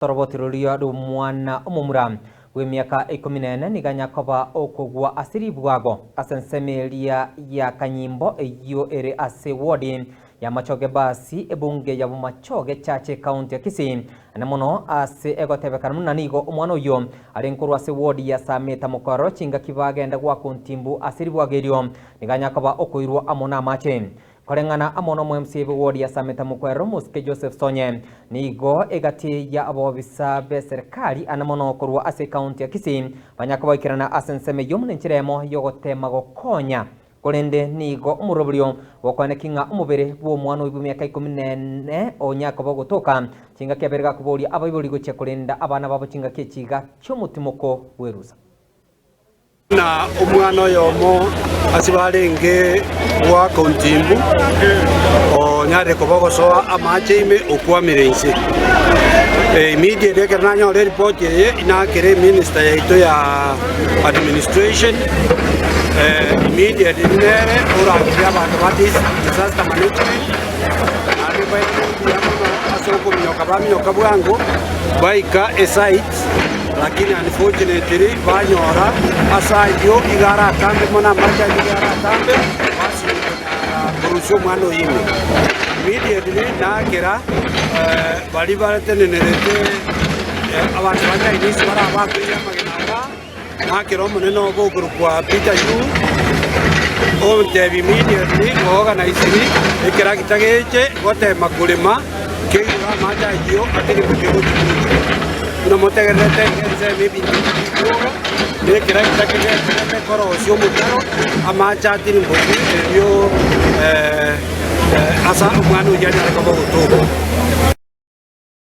Toroboti roria rw'omwana omomura bw'emiaka ikomi nene nigo anya koba okogwa ase ribwago ase ensemo eria ya Kanyimbo eyio ere ase ward ya Machoge Basi ebunge ya Bomachoge Chache ekaunti ya Kisii ane mono ase egotebekana buna nigo omwana oyio arenge korwa ase ward ya Sameta Mokororo chingaki bagenda goaka ontimbu ase ribwago erio nigo anya koba okoirwa amo namache. Koreng'ana amo nomo-MCA bw'ewodi ya Sameta Mokwerero Omosike Joseph Sonye, nigo egati ya abobisa b'eserekari ane mono korwa ase ekaunti ya Kisii banyare kobaikerana ase ensemo eyio buna enchera emo y'ogoteema gokonya. Korende nigo omoroberio bw'okoenekia ng'a omobere bw'omwana oyio bw'emiaka ikomi nene onyare koba ogotoka chingaki abere gakoboria abaibori gochia korenda abana babo chingaki echi iga chi'omotimoko bw'erusa. Na omwana oyomo ase barenge goaka ontimbu, onyarire koba ogosoa amache ime okwamire inse. Immediately ekero nanyora eripoti eye, inakere eminister yaito ya administration, immediately nere orangerie abanto ba disaster management, naende baete mbuya mono ase okominyoka baminyoka bwango, baika esite. Lakini unfortunately banyora ase ayio iga aratambe mono amache ayio iga aratambe basinywa konyara korusia omwana oyio ime. Immediately nakera baria batenenerete abanto ba Chinese bare abakoiya amagena aya, nakera omonene obo okorokwa Peter Yu, ontebia immediately oorganisiri ekeragita geche gotema korema. Keigure amache ayio atirimboke gochia gocha. Buna motegererete iga ensemo ebinto ebi bikwoga, na ekeragita kegendererete korosia omotaro, amache atirimboke erio ase omwana oyio anyare koba ogotoka.